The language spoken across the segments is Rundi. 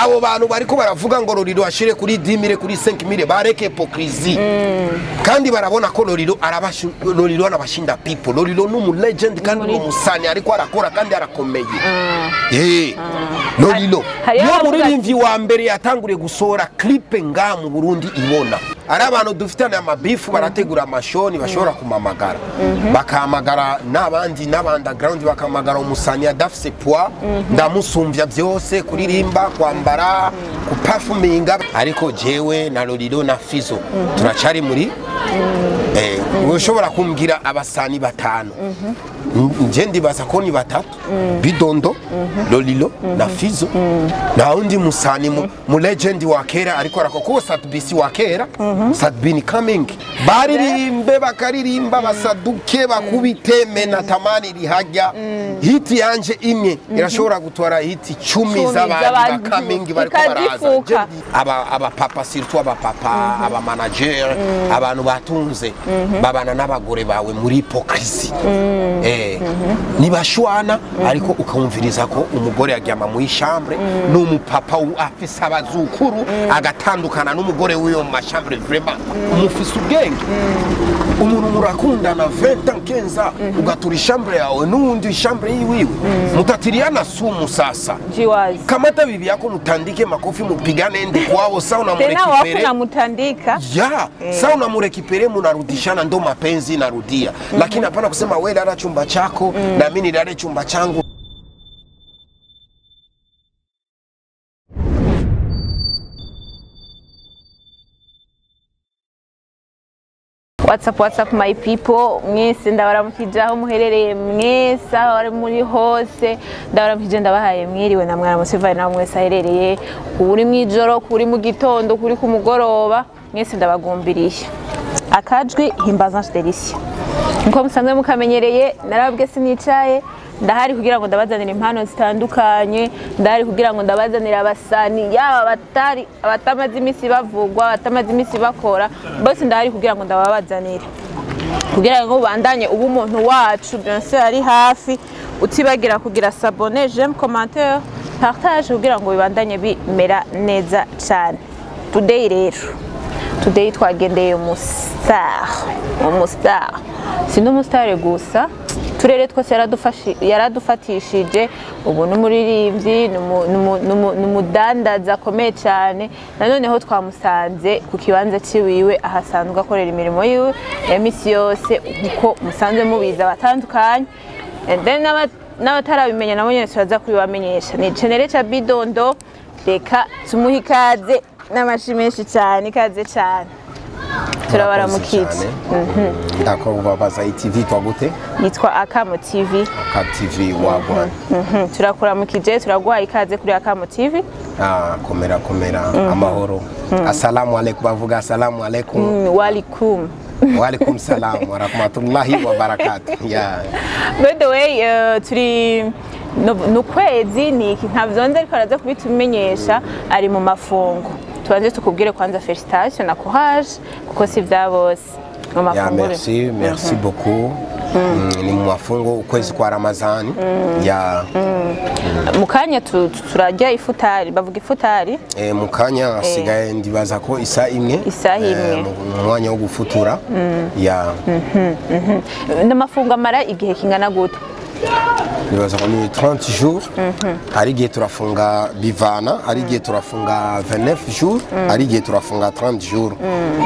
Abo bantu bariko baravuga ngo Lolilo ashire kuri 10,000 kuri 5,000, bareke hypocrisie. Kandi barabona ko Lolilo arabashu, Lolilo anabashinda people. Lolilo ni umu legend kandi ni umusani, ariko arakora kandi arakomeye. Lolilo Hariho niwo abavuga- muririmbyi wa mbere yatanguriye gusohora clip nga mu Burundi. Ibona ari abantu dufitanye amabifu, barategura amashoni, bashobora kumamagara, bakahamagara n'abandi n'abandground, bakahamagara umusani adafise poids. Ndamusumvya byose: kuririmba, kwambara, kuperforminga. Ariko jewe na Lolilo na Fizo turacari muri ushobora kumbwira abasani batanu? Nje ndibaza ko ni batatu: Bidondo, Lolilo na Fizo. Nta wundi musani mu legend wa kera ariko arakora, kuko Sat-B si wa kera. Sat-B ni coming, baririmbe, bakaririmba, basaduke, bakubite mena tamani rihajya. Hit yanje imwe irashobora gutwara hit 10 10 z'abandi z'abandi. Bakamingi bariko baraza. Ikazifuka. Aba papa, surtout aba papa, aba manager, abantu batunze babana n'abagore bawe muri hypocrisie. Nibashwana, ariko ukumviriza ko umugore aryama muri chambre n'umupapa afise abazukuru, agatandukana n'umugore w'iyo mu machambre. Vraiment, umufise ubwenge? Umuntu murakundana 20 ans, 15 ans, ugatura chambre yawe n'uwundi chambre yiwiwe, mutatiriana sumu sasa. Jiwazi. Kamata bibi yako, mutandike makofi, mupigane, ende kwao. Sa Tena unamurécupérer. wapo namutandika. Ya sa unamurécupérer, munarudishana, ndo mapenzi narudia. Lakini hapana kusema we lala chumba chako na mimi nilale chumba changu. What's up, what's up, my people? Mwese ndabaramukije aho muherereye, mwese aho ari muri hose ndabaramukije, ndabahaye mwiriwe na mwaramutse bivanye naho mwese aherereye, kuri mw'ijoro, kuri mu gitondo, kuri ku mugoroba, mwese ndabagumbiriye. Akajwi Himbaza Delicia, nkuko musanzwe mukamenyereye, narababwiye sinicaye, ndahari kugira ngo ndabazanire impano zitandukanye, ndahari kugira ngo ndabazanire abasani, yaba abatari, abatamaze iminsi bavugwa, abatamaze iminsi bakora, bose ndahari kugira ngo ndababazanire, kugira ngo ubandanye uba umuntu wacu. Bien sûr ari hafi, utibagira kugira s'abonner, j'aime, commentaire, partage, kugira ngo bibandanye bimera neza cyane. Today rero, today twagendeye umustar, umustar si n'umustar gusa, turere twose yaradufatishije. Ubu n'umuririmbyi, n'umudandaza akomeye cyane. Nanoneho twamusanze ku kibanza ciwiwe aho asanzwe akorera imirimo yiwe ya misi yose, nkuko musanzwe mubizi abatandukanye. And then n'abatarabimenya nabo nyene turaza kubibamenyesha. Ni Cenere ca Bidondo. Reka tumuhe ikaze n'amashi menshi cyane. Ikaze cyane, turabaramukije. Ndakubabaza, TV twa gute? Yitwa Akamo TV. Ka TV wagwan. Turakuramukije, turaguha ikaze kuri Akamo TV. Ah, komera komera, amahoro. Assalamu alaikum, bavuga assalamu alaikum. Walikum. Wa alaikum salam wa rahmatullahi wa barakatuh. Yeah. By the way, turi no kwezi ni iki ntavyo nzi, ariko araza kubitumenyesha. Ari mu mafungo. Tubanze tukubwire kwanza félicitation na courage, kuko si vya bose mu Ya, mafunguro. merci, merci beaucoup. Ni mu mafungo, ukwezi kwa Ramazani. Ya. Mu kanya turarya ifutari, bavuga ifutari. Mu kanya hasigaye, ndibaza ko isaha imwe. Isaha imwe. Mu mwanya wo gufutura. Ya. N'amafungo amara igihe kingana gute? Ndibaza ko ni 30 jours. Hari igihe turafunga bivana, hari igihe turafunga 29 jours, hari igihe turafunga 30 jours.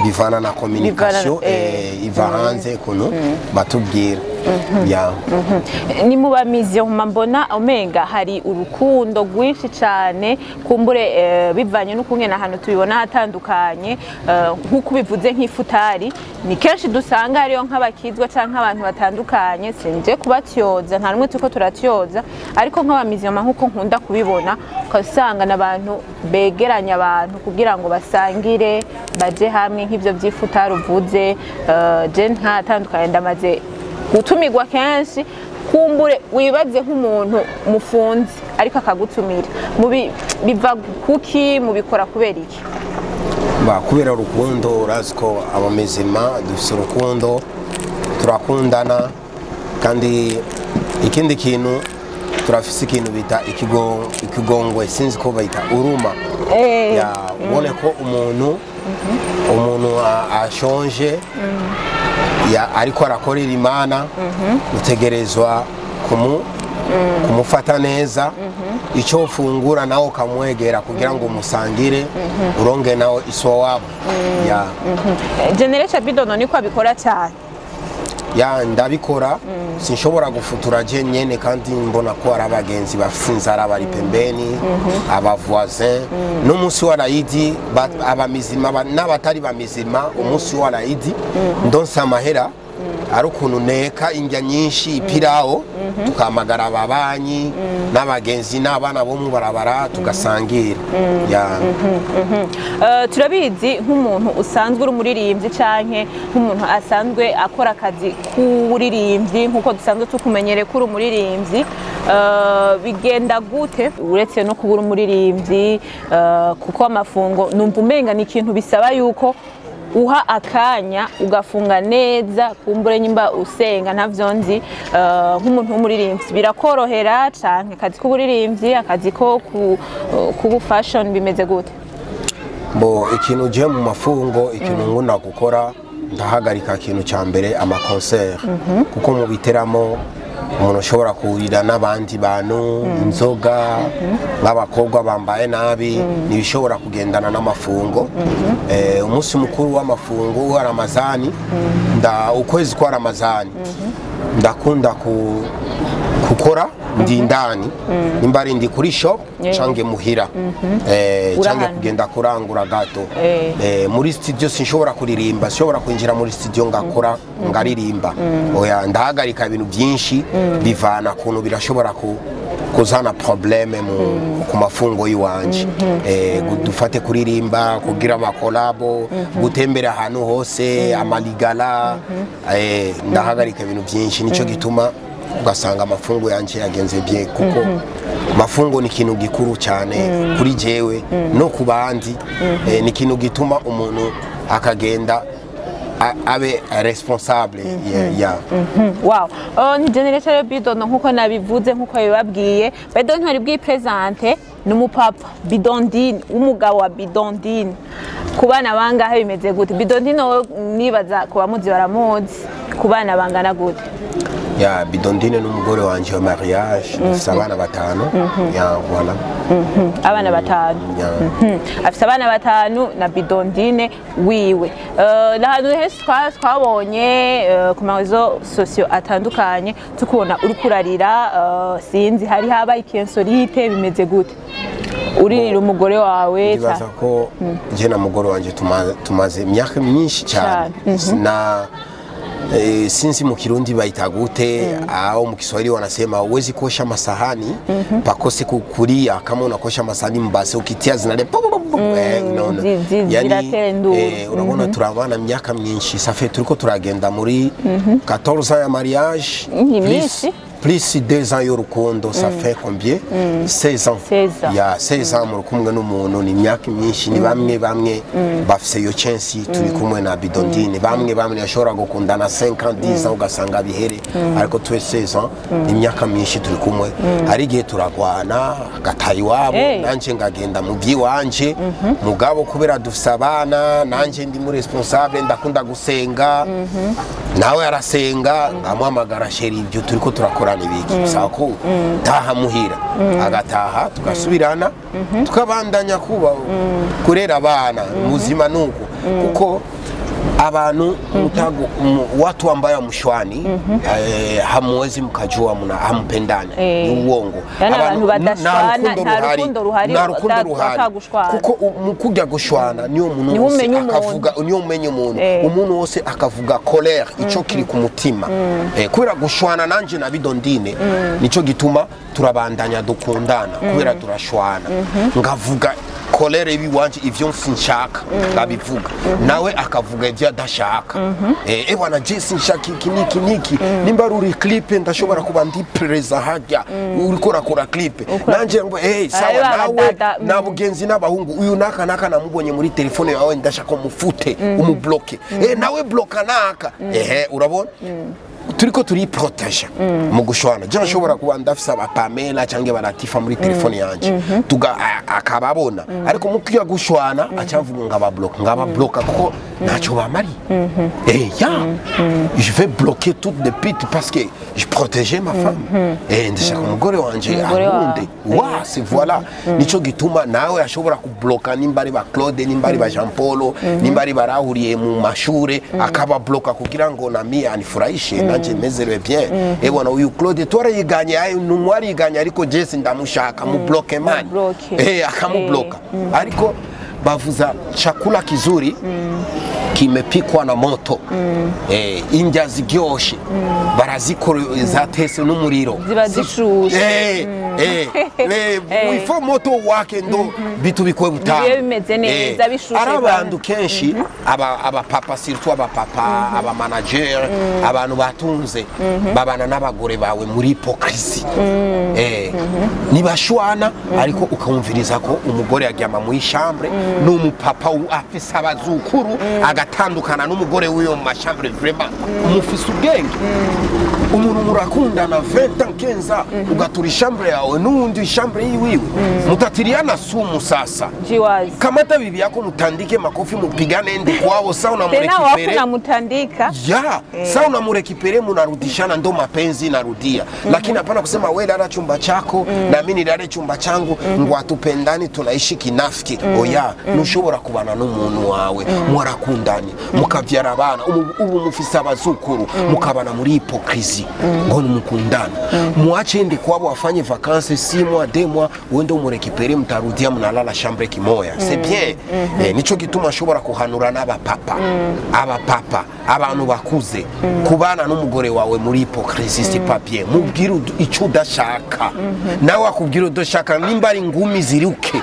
Bivana na communication Bivana, iva hanze kuno batubwira. Ya. Ni mu bamizi mbona omenga hari urukundo rwinshi cyane, kumbure bivanye n'ukungene ahantu tubibona hatandukanye. Nk'uko ubivuze, nk'ifutari ni kenshi dusanga hariyo nk'abakizwa cyangwa nk'abantu batandukanye. Sinje kubatyoza, nta n'umwe turiko turatyoza, ariko nk'abamiziyoma, nk'uko nkunda kubibona, ukasanga n'abantu begeranya abantu kugira ngo basangire, baje hamwe, nk'ivyo by'ifutari uvuze. Je ntatandukanye, ndamaze gutumirwa kenshi. Kumbure wibaze nk'umuntu mufunze ariko akagutumira, mubi biva kuki? Mubikora kubera iki? Ba, kubera urukundo. Urazi ko abamezima dufise urukundo, turakundana. Kandi ikindi kintu Turafise ikintu bita ikigongwe, sinzi ko bayita uruma. Ya, ubone ko umuntu ashonje ya ariko arakorera Imana, utegerezwa kumufata neza, icyo ufungura nawe ukamwegera kugira ngo musangire, uronge nawe isowabo ya. Generation Bidondo niko abikora cyane. Ya, ndabikora. Sinshobora gufutura je nyene kandi mbona ko ari abagenzi bafise inzara bari pembeni, aba voisin. N'umunsi wa Rayidi, abamizima n'abatari bamizima, umunsi wa Rayidi ndonse amahera, ari ukuntu neka indya nyinshi, ipirawo, tukamagara ababanyi n'abagenzi n'abana bo mu barabara, tugasangira ya. Turabizi nk'umuntu usanzwe uri umuririmbyi canke nk'umuntu asanzwe akora akazi k'uburirimbyi, nk'uko dusanzwe tukumenyereye ko uri umuririmbyi, bigenda gute uretse no kuba uri umuririmbyi? Kuko amafungo numva umenga ni ikintu bisaba yuko uha akanya ugafunga neza, kumbure nyimba usenga, ntavyo nzi. Nk'umuntu w'umuririmbyi birakorohera canke akazi k'uburirimbyi, akazi ko kubu fashion, bimeze gute? Bo, ikintu uje mu mafungo, ikintu ngunda gukora, ndahagarika ikintu cya mbere ama concert, kuko mu biteramo umuntu ashobora kuhurira n'abandi bantu, inzoga, nk'abakobwa bambaye nabi, ntibishobora kugendana n'amafungo. Umunsi mukuru w'amafungo wa Ramazani, nda ukwezi kwa Ramazani ndakunda gukora ndi indani, nimba ari ndi kuri shop cange muhira, cange Urahana. kugenda kurangura gato. Muri studio sinshobora kuririmba, sinshobora kwinjira muri studio ngakora ngaririmba, oya, ndahagarika ibintu byinshi bivana kuntu birashobora kuzana problème mu ku mafungo y'iwanje. Dufate kuririmba, kugira ama collabo, gutembera ahantu hose, amaligala, ndahagarika ibintu byinshi. Nico gituma ugasanga amafungo yanje yagenze bien, kuko mafungo ni ikintu gikuru cyane kuri jewe no ku bandi. Ni ikintu gituma umuntu akagenda abe responsable, yeah. Wow. Ni Generation Bidondo nkuko nabivuze, nkuko bibabwiye. Bidondo ntari bwipresente, ni umupapa Bidondine, umugabo wa Bidondine. Ku bana bangahe, bimeze gute? Bidondine wowe nibaza ku bamuzi baramuzi. Ku bana bangana gute? Ya, Bidondine n'umugore wanje wa mariage, dufise abana batanu, ya, voilà. Abana batanu. Ya. Afise abana batanu na Bidondine wiwe. Ahantu henshi twabonye ku ma réseaux sociaux atandukanye tukubona uriko urarira, sinzi hari habaye iki insolite, bimeze gute uririra umugore wawe? Ndibaza ko nje na mugore wanje tumaze imyaka myinshi cyane na sinzi mu Kirundi baita gute, au mu Kiswahili wanasema huwezi kuosha masahani pakose kukulia. Kama unakosha masahani mbase ukitia zinale pu- pu- pu- pu- unaona. Yani, ziratera induru. Urabona turabana myaka myinshi, ça fait turiko turagenda muri 14 ans ya mariage, Ni myinshi. Plus 2 ans y'urukundo, ça fait combien? 16 ans. 16 ans. Ya, 16 ans muri kumwe n'umuntu ni imyaka myinshi. Ni bamwe bamwe bafise iyo chance turi kumwe na Bidondine. Bamwe bamwe bashobora gukundana 5 ans, 10 ans, ugasanga bihere, ariko twe 16 ans ni imyaka myinshi turi kumwe. Hari igihe turagwana, agataha iwabo, nanje ngagenda mu by'iwanje, mugabo kubera dufise abana, nanje ndi mu responsable, ndakunda gusenga, nawe arasenga, ngamuhamagara: "Chéri, ibyo turiko turakorana ibiki? Bisaba ko taha muhira." Agataha, tugasubirana, tukabandanya kuba kurera abana muzima. Nuko kuko abantu mutago, watu ambayo hamshwani, hamuwezi mkajua mna hampendani. Ni uongo. Yani abantu badashwana, nta rukundo ruhari, nta rukundo ruhari batagushwana. Kuko mu kujya gushwana niyo umuntu Niho wose umenya umuntu. akavuga, niyo umenya umuntu. Umuntu wose akavuga colère ico kiri ku mutima. Kubera gushwana nanje na Bidondine, nico gituma turabandanya dukundana, kubera turashwana, ngavuga colère ibiwanje, ivyo sinshaka ngabivuga, nawe akavuga ivyo adashaka. Bwana, je sinshaka iki niki niki. Nimba ari uri clip, ndashobora kuba ndi présent harya uriko urakora clip, nanje ngo sawa. Ayo Nawe abadada, na bugenzi n'abahungu, uyu naka naka namubonye muri telefone yawe, ndashaka umufute, umubloke. Nawe bloka naka. Ehe, urabona. Turiko turiproteja mu gushwana. Je nshobora kuba ndafise aba Pamela cyangwa baratifa muri telefone yanje, tuga akababona, ariko mu kwiga gushwana acavuga ngo abablock, ngababloka kuko ntacyo bamari. Ya, je vais bloquer toutes les putes parce que je protégeais ma femme. Ndashaka umugore wanje Umugore wawe. ankunde wa c'est voilà. Nico gituma nawe ashobora kubloka, nimba ari ba Claude, nimba ari ba Jean Paul, nimba ari barahuriye mu mashure, akababloka kugira ngo nami anifurahishe, nanje mezerewe bien. Bwana, uyu Claude twarayiganye, ayo numwariganye, ariko Jesse ndamushaka, mu bloque man. Mubloke. Akamubloka. Ariko bavuza chakula kizuri kimepikwa na moto. Indya ziryoshe barazikora zatese n'umuriro. Ziba zishushe. Ifo moto wake ndo bitu bikwe butamu. Bibe bimeze neza, bishushe. Ari abantu kenshi, aba papa, surtout aba papa, aba manager, abantu batunze babana n'abagore bawe muri hypocrisie. Nibashwana, ariko ukumviriza ko umugore aryama muri chambre n'umupapa afise abazukuru, agatandukana n'umugore w'iyo mu machambre. Vraiment, mufise ubwenge? Umuntu murakundana 20 ans, 15 ans, ugatura chambre yawe n'uwundi chambre yiwiwe, mutatiriana sumu sasa. Jiwazi. Kamata bibi yako, mutandike makofi, mupigane, ende kwao, sa Tena unamurekipere. Wapo namutandika. Ya, sa unamurekipere, munarudishana, ndo mapenzi narudia. Lakini hapana kusema we lala chumba chako na mimi nilale chumba changu, ngo atupendani, tunaishi kinafiki. Oya, ntushobora kubana n'umuntu wawe mwarakundanye, mukavyara abana, ubu mufise abazukuru, mukabana muri hypocrisie ngo nimukundana. Muache ende kwabo afanye vacances 6 mois, 2 mois, wende umurekipere, mtarudia, mnalala chambre kimoya, c'est bien. Nico gituma ashobora kuhanura n'abapapa, abapapa, abantu bakuze, kubana n'umugore wawe muri hypocrisie c'est pas bien. Mubwire icyo udashaka, nawe akubwira udashaka, nimba ari ingumi ziruke,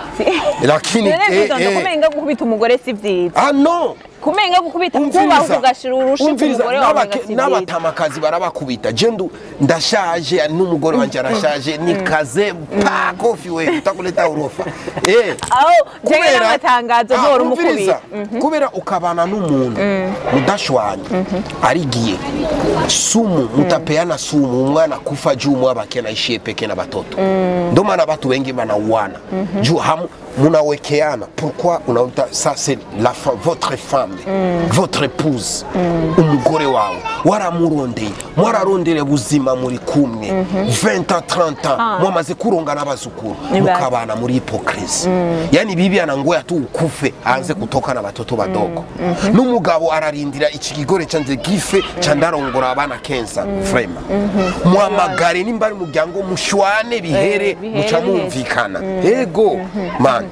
lakini None bitonda, kumenga gukubita umugore si vyiza? Ah non. Kumenga gukubita, kubaho ugashira urushi ku Umviriza, mugore wawe, umenga si vyiza. N'abatamakazi barabakubita. Je ndashaje, n'umugore wanje arashaje, nikaze pa kofi, we utakuleta urofa. Aho jewe n'amatangazo ntora Umviriza, umukubita. Kubera ukabana n'umuntu mudashwanye, arigiye sumu, mutapeana sumu, umwana kufa juu mwabake naishie peke na batoto. Ndo maana batu wengi banauana juu hamu munawekeana. Pourquoi unauta ça? C'est la votre femme, votre épouse, umugore wawe waramurondeye, mwararondere buzima muri kumwe 20 ans, 30 ans, mwamaze kuronga n'abazukuru, mukabana muri hypocrisie. Yani bibi anangoya tu ukufe aanze kutoka na batoto badogo, n'umugabo ararindira iki kigore canje gife candarongora abana kensa. Vraiment, muhamagare nimba ari umuryango, mushwane bihere. Bihere, muca bihere. Mumvikana, ego man.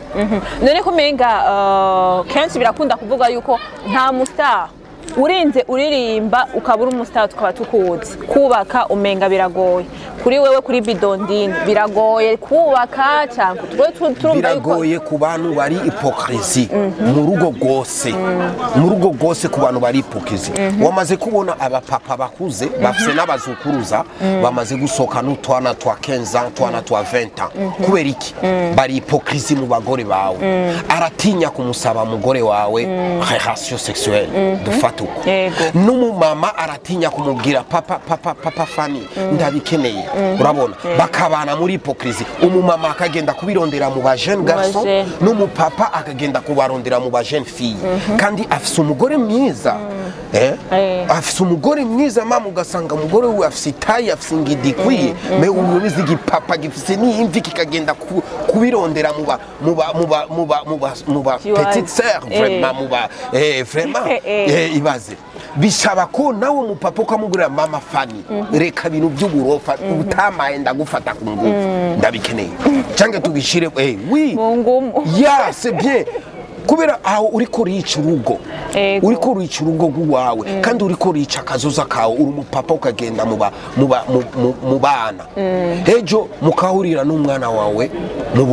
None kumenga kenshi birakunda kuvuga yuko nta mustar urinze uririmba ukaba uri umustar tukaba tukuzi, kubaka umenga biragoye. Kuri wewe, kuri Bidondini, biragoye kubaka cyangwa twe turumva yuko Biragoye ku bantu bari hypocrisie mu rugo rwose, mu rugo rwose, ku bantu bari hypocrisie. Wamaze kubona abapapa bakuze bafise n'abazukuruza bamaze gusohoka n'utwana twa 15 ans, twana twa 20 ans. Kubera iki? Bari hypocrisie mu bagore bawe. Aratinya kumusaba mugore wawe relation sexuelle, dufate uko. N'umumama aratinya kumubwira papa, papa, papa Fani, ndabikeneye. Urabona bakabana muri hypocrisie, umumama akagenda kubirondera mu ba jeune garçon, jeune. n'umupapa akagenda kubarondera mu ba jeune fille, kandi afise umugore mwiza. Afise umugore mwiza mama, ugasanga umugore we afise itayi, afise ingidi ikwiye, mais ububizi igipapa gifise n'imvi kikagenda kubirondera mu ba mu ba mu ba mu ba mu ba mu ba Jiwazi. petite sœur. Vraiment, mu ba vraiment. Ibaze, bisaba ko nawe mupapa ukamugurira mama Fani, reka ibintu by'uburofa, utamaye ndagufata ku ngufu, ndabikeneye, cyangwa tubishire oui. Mu ngumu. Ya, c'est bien, kubera aho uriko urica urugo. Uriko urica urugo rw'iwawe, kandi uriko urica akazoza kawe. Uri umupapa ukagenda mu bana, ejo mukahurira n'umwana wawe mu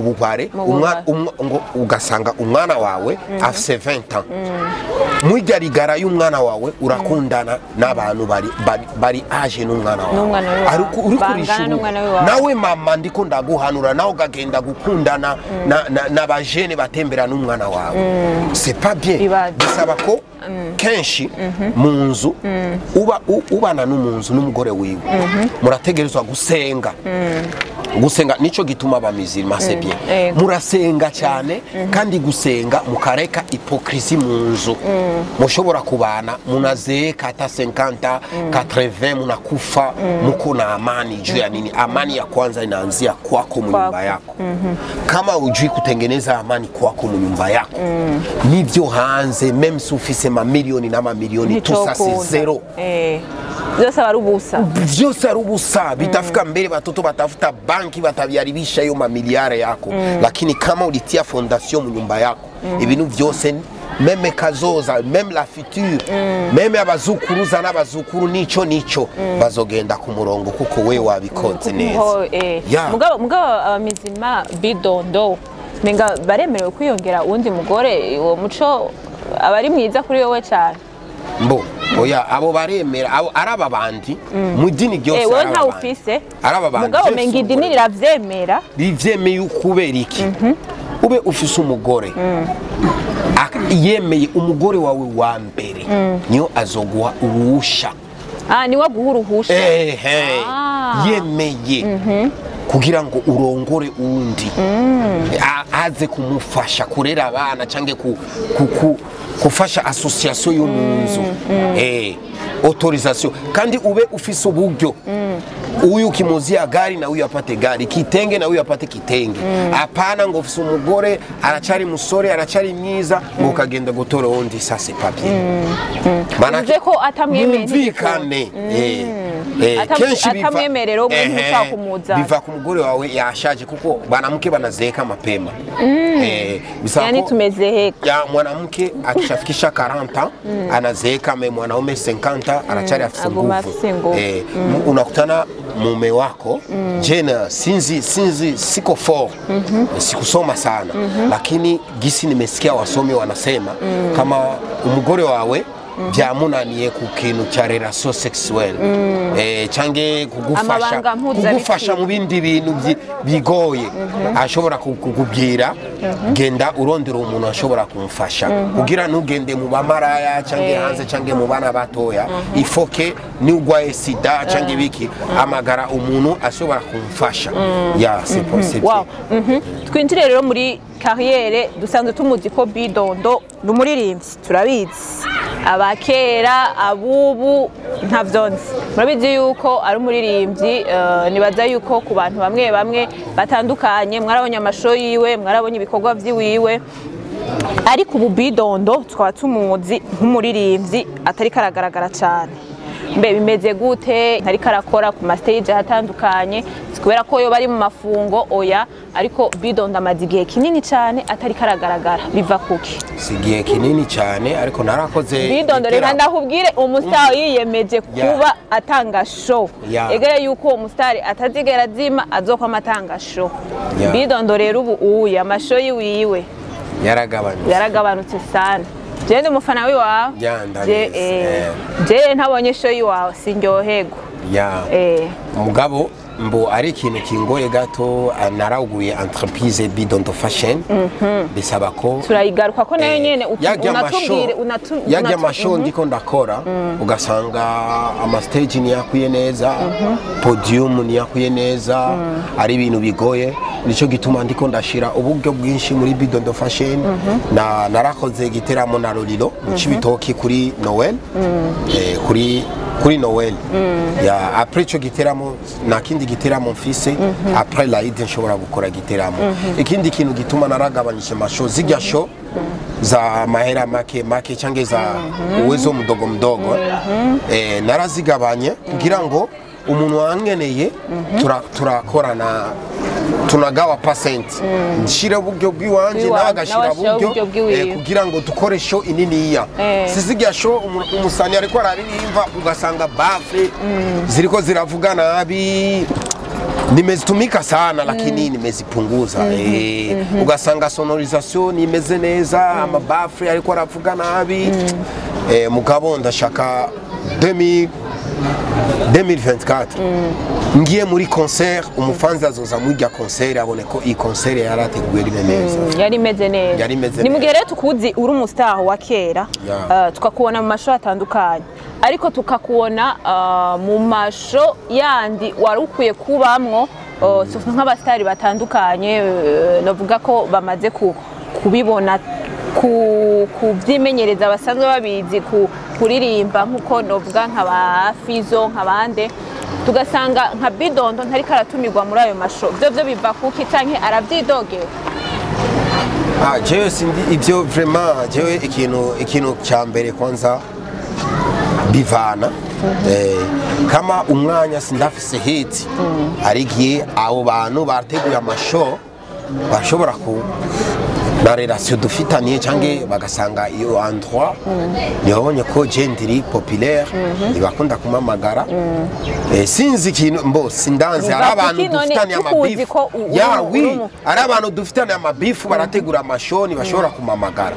bubare. Mu bubare. Ngo ugasanga umwana wawe afise 20 ans, mwirya rigara y'umwana wawe urakundana n'abantu bari age n'umwana wawe. N'umwana wawe. Ariko uriko Bangana urisha urugo. n'umwana wawe. Nawe mama, ndiko ndaguhanura, nawe ukagenda gukundana n'abajene batembera n'umwana. n'umwana wawe, c'est pas bien. Ibaze. Bisaba ko kenshi mu nzu uba ubana n'umunzu n'umugore wiwe, murategerezwa gusenga. Gusenga nico gituma abamizirima, c'est bien, murasenga cyane, kandi gusenga mukareka hypocrisie mu nzu. Mushobora kubana, munazeeka hata 50, 80, munakufa muko na amani. Juu ya nini? Amani ya kwanza inaanzia kwako mu nyumba Kwako. yako. Kama ujui kutengeneza amani kwako mu nyumba yako, nivyo hanze, même si ufise mamiliyoni n'amamiliyoni, tout ça c'est Ntitokunda. zéro. Byose aba ari ubusa. Vyose ari ubusa. Bitafika mbele watoto batafuta banki, batavyaribisha hiyo mamiliare yako. Lakini kama ulitia fondation mu nyumba yako, ibintu vyose, même kazoza, même la future, même abazukuruza n'abazukuru, nico bazogenda ku murongo kuko we wabikoze neza. Ho, Ya. Mugabo abamizima, Bidondo, menga baremerewe kwiyongera uwundi mugore. Uwo muco aba ari mwiza kuri wowe cyane. Mbo oya, abo baremera, abo ari aba bandi mu idini ryose. Wowe ari aba ntawe bandi. ufise. Ari aba bandi. Mugabo Je menga mfise idini umugore. riravyemera. Rivyemeye kubera iki? Ube ufise umugore, yemeye, umugore wawe wa mbere niyo azoguha uruhusha. Ah, niwe aguha uruhusha. Ehe. Ah. Yemeye kugira ngo urongore uwundi, aze kumufasha kurera abana cyangwa kufasha association yo mu nzu, autorisation. Kandi ube ufise uburyo, uyu ukimuzia gari na huyu apate gari, kitenge na huyu apate kitenge. Hapana ngo ufise umugore aracari musore, aracari mwiza, ngo ukagenda gutora uwundi, ça c'est pas bien. Manake Bivuze ko atamwemeye. mwumvikane. Kenshi Atamwemerera umwe, ntushobora kumuzana. Biva ku mugore wawe yashaje, kuko banamke banazeeka mapema. Bisaba Yani tumezeeka. Ya mwanamke akishafikisha 40 ans anazeeka, me mwanaume 50 anachari afise Aguma nguvu. afise nguvu. Unakutana mume wako, jena sinzi siko fort, sikusoma sana, lakini gisi nimesikia wasomi wanasema kama umugore wawe byamunaniye ku kintu cya relation sexuelle, cange kugufasha Amabanga mpuzabitsina. Kugufasha mu bindi bintu bigoye, ashobora kukubwira: "Genda urondera umuntu ashobora kumfasha kugira ntugende mu bamaraya cange hanze cange mu bana batoya. Ifoke niugwaye sida cange biki, amagara umuntu ashobora kumfasha." Ya, c'est possible. Wow. Twinjire rero muri carrière. Dusanzwe tumuzi ko Bidondo ni umuririmbyi, turabizi, abakera abubu ntavyo nzi, murabizi yuko ari umuririmbyi. Nibaza yuko ku bantu bamwe bamwe batandukanye mwarabonye amashow yiwe, mwarabonye ibikorwa vyiwiwe. Ariko ubu Bidondo tukaba tumuzi nk'umuririmbyi atari karagaragara cyane. Mbe bimeze gute? Ntariko arakora ku ma stage atandukanye, si kubera ko yoba ari mu mafungo, oya, ariko Bidondo amaze igihe kinini cyane atari karagaragara. Biva kuki? Si igihe kinini cyane, ariko narakoze Bidondo, reka ndakubwire, umustar yiyemeje kuba atanga show, egere yuko uwo mustar atazigera azima, azokwama atanga show. Bidondo rero ubu uya amashow yiwiwe yaragabanutse. Yaragabanutse sana. Je ndi umufana wiwawe. Ya, ndabizi, Je ntabonye show yiwawe sinryoherwa. Mugabo mbo ari ikintu kingoye gato, naraguye entreprise Bidondo Fashion, bisaba ko Turayigaruka ko nayo nyene yarya amashow, unatubwire yarya amashow ndiko ndakora, ugasanga ama stage ntiyakwiye neza, podium ntiyakwiye neza, ari ibintu bigoye. Nico gituma ndiko ndashira uburyo bwinshi muri Bidondo Fashion. Na narakoze igiteramo na Lolilo mu Cibitoki kuri Noel, kuri Noel. Ya, après ico giteramo nta kindi giteramo mfise. Après l'Aïd nshobora gukora giteramo. Ikindi kintu gituma naragabanyije amashow, zirya show za mahera make make canke za uwezo mdogo mdogo, narazigabanye kugira ngo umuntu wangeneye turakorana, tunagawa percent, nshira uburyo bw'iwanje, Bw'iwawe, nawe agashira nawe ashira uburyo uburyo bw'iwiwe. Kugira ngo dukore show ininiya. Sizirya show umusani ariko araririmba, ugasanga baffle ziriko ziravuga nabi. Nimezitumika sana, lakini nimezipunguza. Ugasanga sonorisation nimeze neza, amabaffle ariko aravuga nabi. Mugabo ndashaka 2000 2024 ngiye muri concert, umufanzi azoza muri rya concert abone ko iyi concert yarateguwe rimwe neza. Yari imeze neza. Yari imeze Ni mu gihe neza. rero tukuzi uri umustar wa kera, tukakubona mu mashow atandukanye, ariko tukakubona mu mashow yandi wari ukwiye kubamwo, surtout nk'abasitari batandukanye, navuga ko bamaze kubibona, kubyimenyereza, basanzwe babizi kuririmba, nk'uko novuga nka ba Fizo, nk'abande, tugasanga nka Bidondo ntariko aratumirwa muri ayo mashow. Byo biva kuki, canke aravyidogera? Ah, jewe sindi ibyo vraiment. Jewe ikintu cya mbere kwanza bivana kama umwanya sindafise hit, hari igihe abo bantu bateguye amashow bashobora ku na relation dufitaniye, cyangwa bagasanga iyo endroit ntibabonye ko je ndiri populaire, ntibakunda kumamagara. Sinzi ikintu mbo sindanze ari Biva abantu kuki none dufitaniye tukuzi amabifu ko ya wi ari abantu dufitaniye amabifu, barategura amashoni bashobora kumamagara,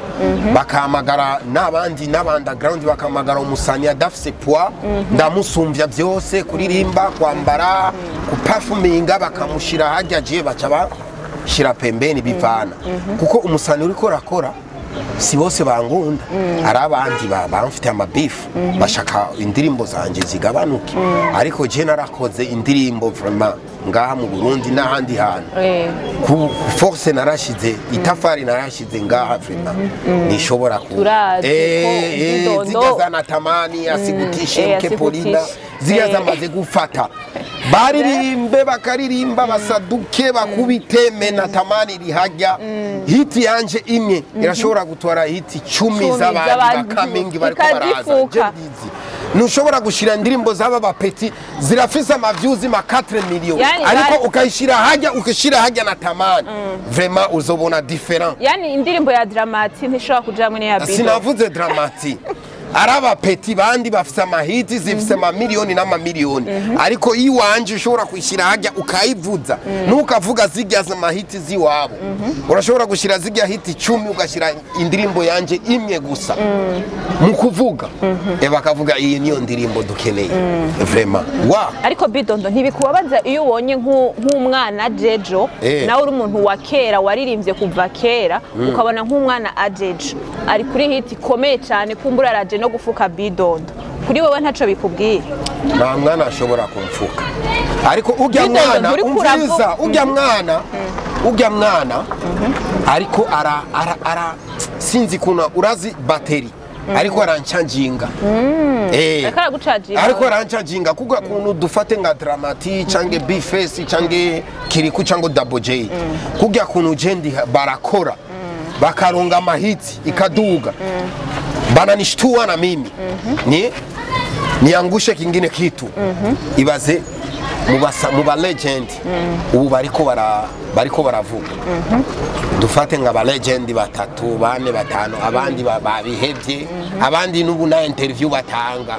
bakahamagara n'abandi n'abandaground, bakahamagara umusani adafise poids, ndamusumbya byose, kuririmba, kwambara, kupafuminga, bakamushira hajya, je baca bashira pembeni. Bivana kuko umusani uriko urakora si bose bangunda, ari abandi bamfite amabifu, bashaka indirimbo zanje zigabanuke. Ariko je narakoze indirimbo vraiment ngaha mu Burundi n'ahandi hantu ku force narashize itafari narashize ngaha, vraiment nishobora ku Turazi ko Bidondo- Zirya za Natamani, asigutishe, Asigutishe. mke Polina, zirya zamaze gufata, baririmbe, bakaririmba, basaduke, bakubite me Natamani rihajya. Hit yanje imwe irashobora gutwara hit 10 10 z'abandi z'abandi. bakamingi bariko baraza. Ikazifuka. Je mbizi. Ntushobora gushira indirimbo z'aba bapeti zirafise amavyuzi ma 4 millions, Yani ariko ukayishira hajya, ukishira hajya Natamani, vraiment uzobona différent. Yani indirimbo ya Dramati ntishobora kuja muri ya Bido? Sinavuze Dramati, ari abapeti bandi bafise amahiti, zifise amamiliyoni n'amamiliyoni, ariko iwanje ushobora kuyishyira hajya ukayivuza, ntukavuga zirya amahiti z'iwabo. Urashobora gushyira zirya hiti 10, ugashyira indirimbo yanje imwe gusa mu kuvuga, bakavuga iyi niyo ndirimbo dukeneye vraiment wa. Ariko Bidondo, ntibikubabaza iyo ubonye nk'umwana jejo, nawe uri umuntu wa kera waririmbye kuva kera, ukabona nk'umwana ajejo ari kuri hit ikomeye cyane, kumbura araje no gufuka Bidondo, kuri wowe ntaco bikubwiye? Nta mwana ashobora kumfuka, ariko ujya Bidondo, mwana nturi umviriza, ujya mwana ariko ara sinzi kuna urazi bateri, ariko aranchanginga. Ariko aragucaginga. Ariko aranchanginga kuko kuntu dufate nka Dramati cange Bface cange Kiriku cange Double J, kurya kuntu jendi barakora bakaronga amahiti ikaduga, bananishtua na mimi ni niangushe kingine kitu. Ibaze muba legend ubu bariko baravuga, dufate nka ba legend batatu, bane, batanu, abandi babihevye, abandi n'ubu na interview batanga,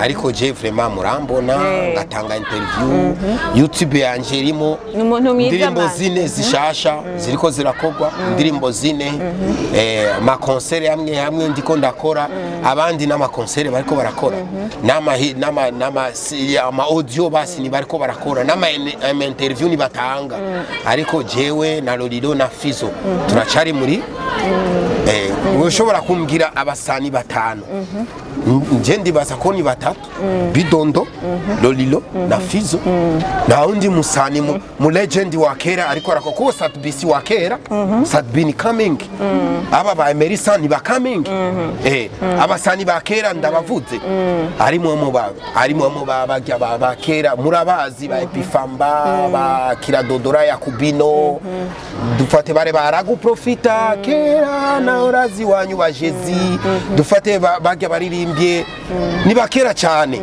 ariko je vraiment murambona ngatanga interview, YouTube yanje irimo Ni umuntu mwiza indirimbo man. zine zishasha ziriko zirakogwa, indirimbo zine, amakonsere hamwe hamwe ndiko ndakora, abandi n'amakonsere bariko barakora, n'ama audio basi ni bariko barakora, n'ama ama interview ni batanga. Ariko jewe na Lolilo na Fizo turacari muri ushobora kumbwira abasani batanu, nje ndibaza ko ni batatu: Bidondo, Lolilo na Fizo. Nta wundi musani mu legend wa kera ariko arako, kuko Satbi si wa kera, Satbi ni coming, aba ba Emerisa ni ba coming, abasani ba kera ndabavuze, harimo mu ba bajya ba kera murabazi, ba Epifamba, ba Kiradodora ya Kubino, dufate bare baraguprofita kera na urazi wanyu ba Jezi, dufate bajya baririmbye ni bakera cyane.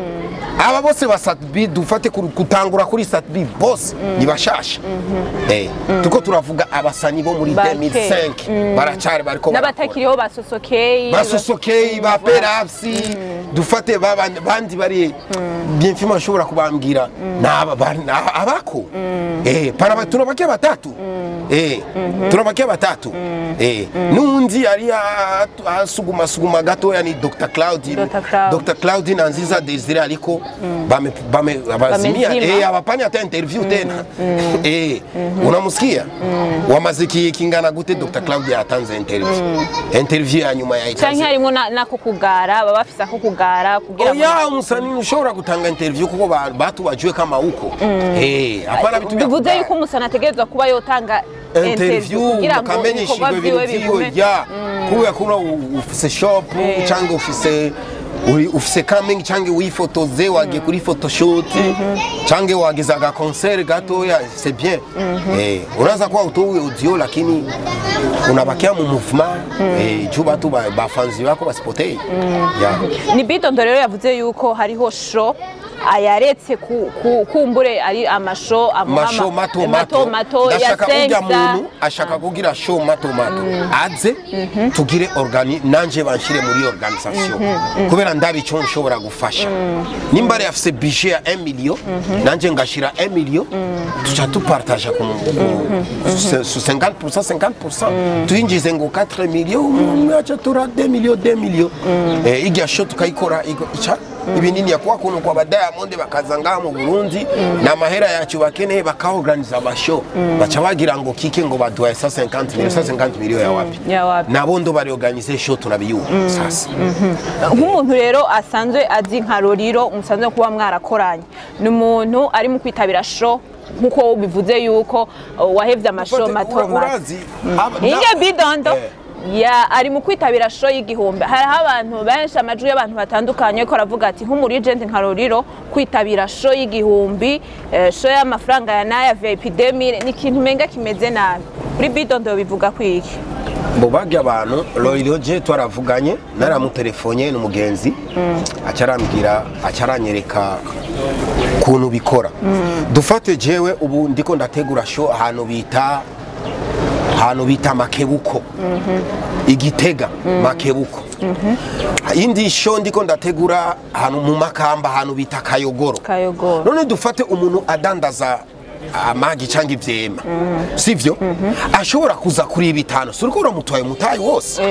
Aba bose ba Satbi, dufate kutangura kuri Satbi, bose ni bashasha. Tuko turavuga abasani bo muri Ba 2005 baracari bariko barakora. N'abatakiriho basosokeye. Basosokei, ba Perapsi, dufate bandi bari bien fima ashobora kubambwira naba abako para batuna bake batatu. Tunabakia batatu. N'undi ari asuguma suguma gatoya ni Dr. Cloud. Dr. Cloud. Dr. Cloud na Nziza Desire, ariko bame bame abazimia. Bamezima. Hawapani hata interview tena. Unamusikia? Wamaze kingana gute Dr. Cloud yatanze interview? Interview ya nyuma ya Canke harimo nako kugara, baba bafise ako kugara kugira ngo Oya, umusanii ushobora gutanga interview kuko batu bajue kama uko. Hapana vitu vya Bivuze kugara. yuko umusani ategerezwa kuba yotanga Interview kugira ngo mukamenyesha ibikorwa ibyo vyiwe bintu vyiwe bigume. Ya kubera kuno ufise shop cyangwa ufise ufise coming cyangwa wifotoze, wagiye kuri photoshoot cyangwa wagize aga concert gatoya, c'est bien. Unaanza kuwa utowe audio, lakini unabakia mu mouvement juu batu bafanzi bako basipotei ya. Ni Bidondo rero yavuze yuko hariho show ayaretse kumbure ari amashow amuha Mashow mato mato. Mato ya Ndashaka urya Sensa. Muntu ashaka kugira show mato mato aze tugire organi, nanje banshire muri organisation kubera ndabi ico nshobora gufasha. Nimba ari afise budget ya 1 million, nanje ngashira 1 million, tuca tupartaja ku 50%, 50%, tuyinjize ngo 4 million, umwe aca tura 2 million, 2 million. Irya show tukayikora ica ibinini ya kuwa kuno kwa ba Diamond bakaza ngaha mu Burundi na mahera yacu bakeneye, bakaorganiza amashow, baca bagira ngo kike ngo baduhaye 150 million. 150 million ya wapi? Ya wapi? Nabo ndo bariorganize show, tunabiyuha sasa. Nk'umuntu rero asanzwe azi nka Roriro, musanzwe kuba mwarakoranye, ni umuntu ari mu kwitabira show nk'uko bivuze yuko wahevye amashow mato mato. Urazi Inge Bidondo ya ari mu kwitabira show y'igihumbi. Hariho abantu benshi, amajwi y'abantu batandukanye ariko aravuga ati nk'umu legend nka Roriro kwitabira show y'igihumbi, show y'amafaranga ya naya VIP 2000, ni ikintu umenga kimeze nabi. Kuri Bidondo bivuga kwiki? Bo barya abantu, Loriro je twaravuganye, naramutelefone n'umugenzi, acarambwira, acaranyereka kuntu bikora. Dufate jewe ubu ndiko ndategura show ahantu bita Makebuko, Igitega, Makebuko. Indi show ndiko ndategura ahantu mu Makamba, ahantu bita Kayogoro. Kayogoro. None dufate umuntu adandaza amagi cyangwa ivyema, sivyo? Ashobora kuza kuri bitanu, si uriko uramutwaye umutayi wose?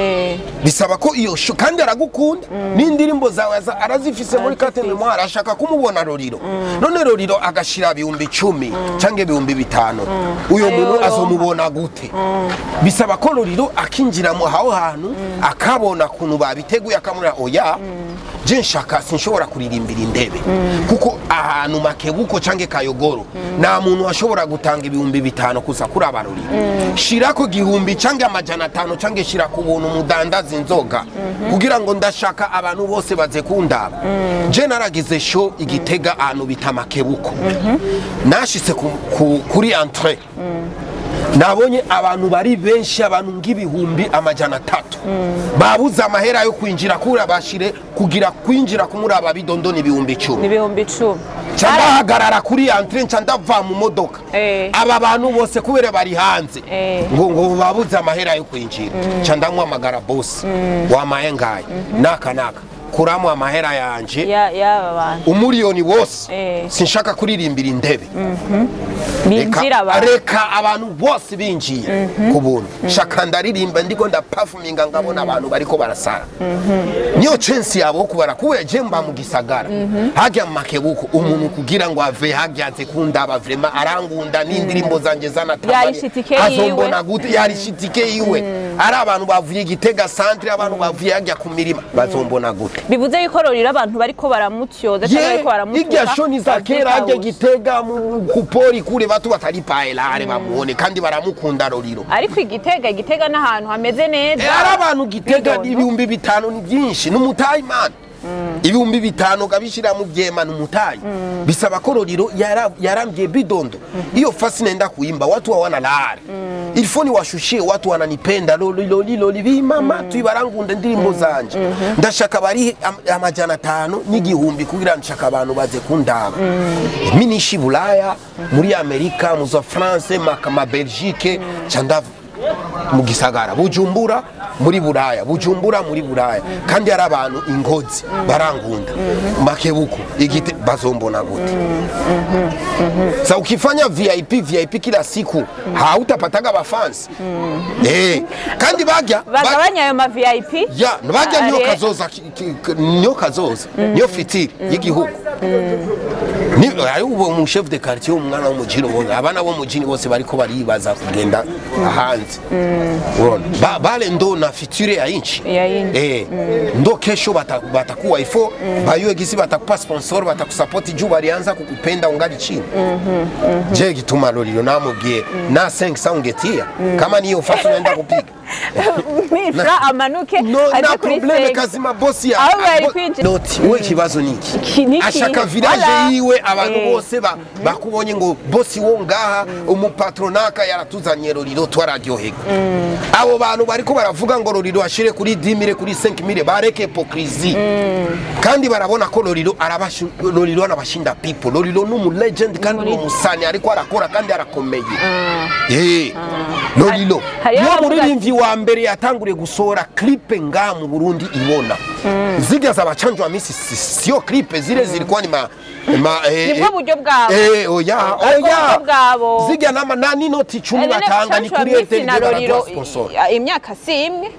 Bisaba ko iyo show, kandi aragukunda n'indirimbo zawe arazifise muri carte mémoire, ashaka kumubona Roriro. None Roriro agashira 10,000 cyangwa 5,000, uyo Ayo muntu yoronka. azomubona gute? Bisaba ko Roriro akinjira mu aho hantu, akabona kuntu babiteguye, akamubwira: "Oya, je nshaka, sinshobora kuririmbira indebe kuko ahantu Makebuko cyangwa Kayogoro nta muntu ashobora gutanga 5,000 kuza kuri abaroriro. Shirako 1,000 cyangwa 500 cyangwa shira ku buntu mudandaza inzoga kugira ngo ndashaka abantu bose baze kundaba." Je naragize show Igitega, ahantu bita Makebuko. Nashitse kuri entrée, nabonye abantu bari benshi, abantu nk'300,000 babuze amahera yo kwinjira kuri bashire kugira kwinjira kumuraba Bidondo ni 10,000. Ni 10,000. Nca ndahagarara kuri entrée, nca ndava mu modoka. Aba bantu bose kubera bari hanze ngo babuze amahera yo kwinjira, nca ndamuhamagara: "Boss, wamaye ngaye naka naka, kuramo amahera yanje Ya y'aba bantu umuriyoni wose. Sinshaka kuririmbira indebe. Binjira abantu." Reka abantu bose binjiye ku buntu. Shaka ndaririmba, ndiko ndaperforminga, ngabona abantu bariko barasara, niyo chance yabo yo kubara kubera je mba mu gisagara hajya mu Makebuko. Umuntu kugira ngo ave hajya aze kundaba, vraiment arangunda n'indirimbo zanje zanatamanye, Yarishe itike yiwe. azombona gute? Yarishe itike yiwe, ari abantu bavuye Igitega centre, abantu bavuye hajya ku mirima, bazombona gute? Bivuze yuko Roriro abantu bariko baramutyoza cyangwa bariko baramutuka Irya show ni za kera hajya bavyitahuje. Gitega kupori kure, batu batalipa elare bamuone kandi baramukunda Roriro. Ariko Igitega n'ahantu hameze neza. Ari abantu Gitega Bidondo. 5,000 ni byinshi, ni umutayi man. 5,000 kabishira mu byema, ni umutayi. Bisaba ko Roriro yarambye: "Bidondo, iyo fasi naenda kuimba watu hawana lahari, il faut niwashushie, watu wananipenda loli loli loli bi mama tuibarangunda indirimbo zanje. Ndashaka bari 500 n'igihumbi kugira nshaka abantu baze kundaba. Minishi Bulaya, muri Amerika, muza France, ma Belgique, nca mu gisagara, Bujumbura muri Buraya, Bujumbura muri Buraya, kandi hari abantu ingozi barangunda makebuko igite bazombona gute? Sa ukifanya VIP VIP kila siku hautapataga bafans. Kandi bagya bagabanya ayo ma VIP ya bagya niyo kazoza, niyo kazoza, niyo fitiri y'igihugu. Ni ari uwo mu chef de quartier, umwana wo mujini, ubona abana bo mujini bose bariko baribaza kugenda hanze. Urona bale ndo na future ya inchi. Ya inchi. Ndo kesho batakuwa ifo bayue gisi batakupa sponsor, batakusupport juu balianza kukupenda ungali chini. Je gituma Lolilo namubwiye na 500 ungetia kama niyo fasi naenda kupiga. Mifra amanuke no na probleme kazi mabosi ya noti we kibazo niki ashaka village yiwe abantu bose bakubonye ngo bosi wo ngaha umupatronaka yaratuzanye Lolilo twararyohega. Abo bantu bariko baravuga ngo Lolilo ashire kuri 10000 kuri 5000 bareke hypocrisie. Kandi barabona ko Lolilo arabashu, Lolilo anabashinda people. Lolilo ni umu legend kandi ni umusani ariko arakora kandi arakomeye. Lolilo niyo muririmbyi wa mbere yatanguriye gusohora clip nga mu Burundi ibona. Zirya zabachanjwa misi sio clip, zile zilikuwa ni ma nibwo buryo bwabo. Oya oya zirya nama nani noti 10 batanga ni kuri Airtel baraduha sponsor. Imyaka si imwe.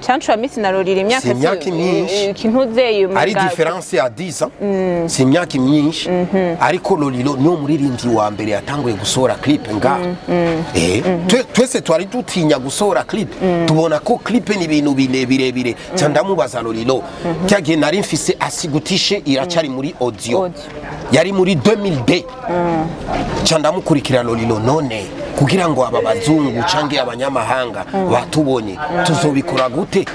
Chancho misi na Lolilo imyaka si myinshi kintuze ari difference ya 10 ans, si imyaka myinshi, ariko Lolilo niyo muririmbyi wa mbere yatanguye gusohora clip nga. Twese twari dutinya gusohora clip, tubona ko clip ni ibintu birebire. Cyandamubaza Lolilo cyagiye nari mfise asigutishe iracari muri audio yari muri 2000D. Cyandamukurikira Lolilo none kugira ngo aba bazungu cange abanyamahanga batubonye tuzobikora gute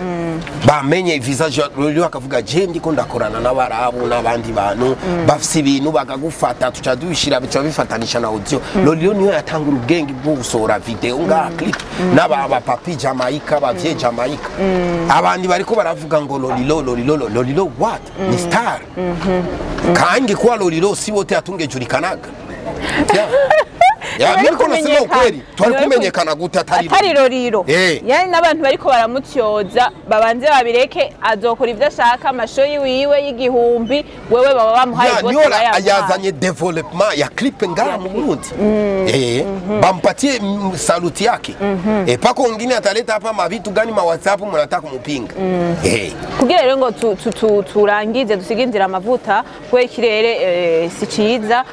bamenye visage. Lolilo akavuga je ndiko ndakorana n'abarabu n'abandi bantu bafise ibintu bakagufata tuca dubishira bica bifatanisha na audio. Lolilo niyo yatangura ubwenge bwo gusohora video nga clip n'aba papi Jamaica bavye Jamaica. Abandi bariko baravuga ngo Lolilo Lolilo Lolilo what ni star. Kandi kwa Lolilo si wote atungejulikanaga. Ya mimi nasema ukweli twari kumenyekana gute atari Lolilo. Yani n'abantu bariko baramutyoza babanze babireke azokora ivyo ashaka amasho yiwe y'igihumbi wewe baba bamuhaye bose yazanye development ya clip ngara mu Burundi. Bampatie saluti yake. Pako wengine ataleta hapa mavitu gani ma WhatsApp mnataka kumupinga. Kugira rero ngo turangize dusiginzira amavuta kwe kirere si ciza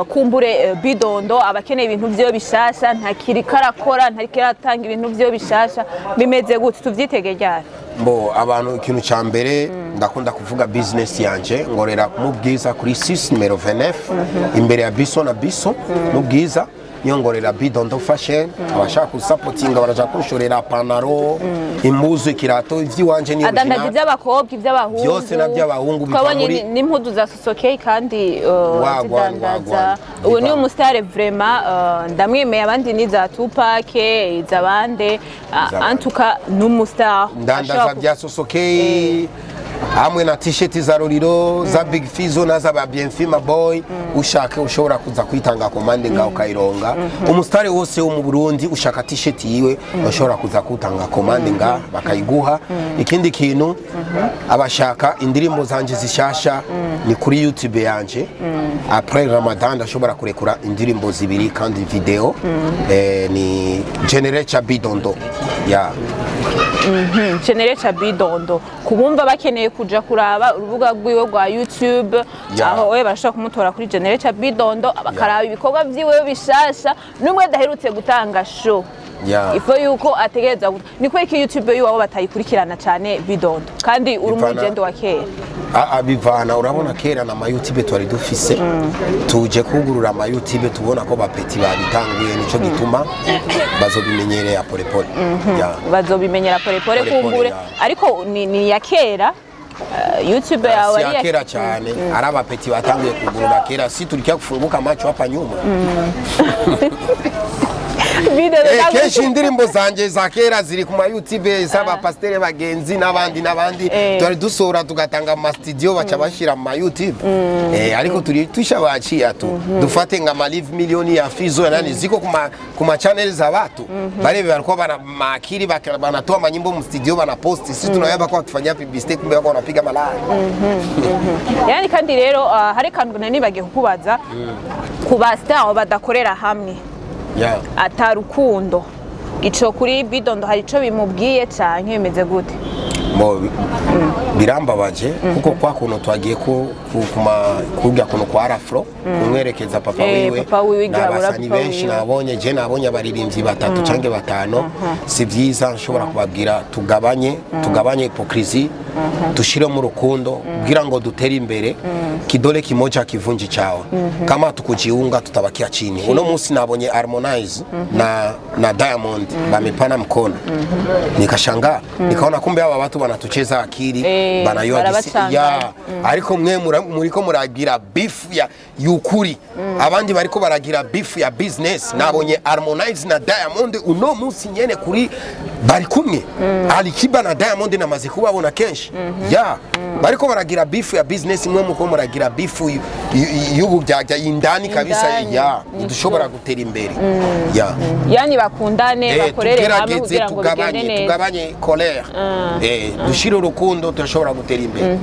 kumbure Bidondo abakeneye ibintu byo bishasha ntakiri karakora ntariki ibintu byo bishasha bimeze gute tuvyitege ryari? Mbo abantu ikintu ca mbere ndakunda kuvuga business yanje ngorera mu Bwiza kuri 6 numero 29 imbere ya Biso na Biso mu Bwiza niyo ngorera Bidondo Fashion. Abashaka kusapotinga baraja kunshorera panaro impuzu ikirato ivy'iwanje ni original adandaza iby'abakobwa iby'abahungu byose naby'abahungu biva muri n'impuzu za Sosokei kandi zidandaza. Uwo ni umustar vraiment ndamwemeye abandi ni za Tupac izabande antuka n'umustar ndandaza bya Sosokei hamwe na t-shirt za Lolilo za Big Fizzo na za Bienfima Boy. Ushaka ushobora kuza kwitanga komande ngaho kaironga. Umustari wose wo mu Burundi ushaka t-shirt yiwe ushobora kuza kutanga komande nga bakayiguha. Ikindi kintu abashaka indirimbo zanje zishasha ni kuri YouTube yanje. Après Ramadan ndashobora kurekura indirimbo zibiri kandi video ni Generator Bidondo. Ya Generator Bidondo kubumva bakeneye kuja kuraba urubuga rwiwe rwa YouTube aho we barashobora kumutora kuri Generator Bidondo bakaraba ibikorwa vyiwe bishasha numwe daherutse gutanga show. Ifo yuko ategereza ni kweki YouTube yiwabo batayikurikirana cyane Bidondo kandi uri umugendo wa kera. Bivana urabona kera na ma YouTube twari dufise tuje kugurura ma YouTube tubona ko bapeti babitanguye nico gituma bazobimenyereye pole pole. Bazobimenyera pole pole kumbure ariko ni ya kera YouTube yawe ya kera cyane ari abapeti batanguye kugurura kera si tulikia kufunguka macho hapa nyuma. Bidondo, Kenshi indirimbo zanje za kera ziri ku ma YouTube z'abapasiteri bagenzi n'abandi n'abandi. Twari dusohora tugatanga mu ma studio, baca bashira mu ma YouTube. Ariko turi tushabaachia tu, dufate nga ma live milioni ya Fizo nani ziko kuma channel za watu bale walikuwa bana maakili, banatoa manyimbo mu studio, bana post. Sisi tunayaba kwa tufanyia publicity, kumbe wako wanapiga malaya. Yani kandi rero hari kantu nari nibagiye kukubaza ku ba star badakorera hamwe, atarukundo, ico kuri Bidondo hari ico bimubwiye canke bimeze gute? Mo birambabaje kuko kwa kuntu twagiye kurya kuntu kwa Arafro kumwerekeza papa wiwe, papa wiwe igihe abura n'abasani papa benshi wiwe. Nabonye, je nabonye abaririmbyi batatu canke batanu. Si byiza. Nshobora kubabwira tugabanye hypocrisie, dushiremo urukundo kugira ngo dutere imbere. Kidole kimoja hakivunji chawa. Kama tukujiunga, tutabakia chini. Uno munsi nabonye Harmonize na Diamond bamepana mkono, nikashangaa, nikaona kumbe hawa watu wanatucheza akili. Banayua Barabacanga. Ya ariko mwe muriko muragira beef ya yukuri, abandi bariko baragira beef ya business. Nabonye Harmonize na Diamond uno munsi nyene kuri bari kumwe, Alikiba na Diamond namaze kubabona kenshi ya bariko baragira beef ya business, mwe muko muragira beef y'uburyarya indani kabisa. Indani. Ya, dushobora gutera imbere ya. Yani bakundane, bakorere hamwe tugerageze kugira ngo bigende tugabanye neza. Tugabanye colère, dushire urukundo, turashobora gutera imbere.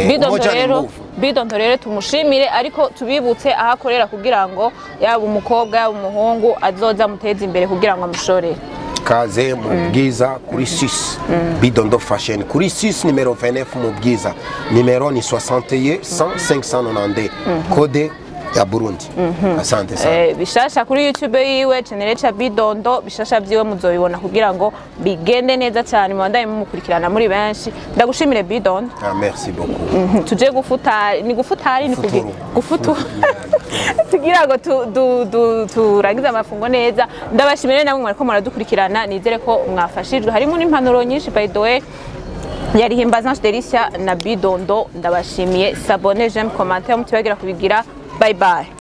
Bidondo Umoja ni rero, nguvu. Bidondo rero tumushimire, ariko tubibutse aho akorera kugira ngo yaba umukobwa yaba umuhungu azoza amuteze imbere kugira ngo amushorere. Kaze mu Bwiza kuri 6, Bidondo Fashion kuri 6 nimero 29 mu Bwiza. Nimero ni 61 100 592, code ya Burundi. Asante sana. Bishasha kuri YouTube yiwe, channel cha Bidondo, bishasha vyiwe muzobibona kugira ngo bigende neza cyane, mubandanye mumukurikirana muri benshi. Ndagushimire, Bidondo. Ah, merci beaucoup. Tuje gufuta, ni gufutari, ni Futuru. Gufuturu kugira ngo turangize amafungo neza. Ndabashimire namwe mwariko muradukurikirana, nizere ko mwafashijwe, harimo n'impanuro nyinshi. By the way, yari Himbaza Delicia na Bidondo. Ndabashimiye. S'abonner, j'aime, commenter, mutibagira kubigira. Bye bye.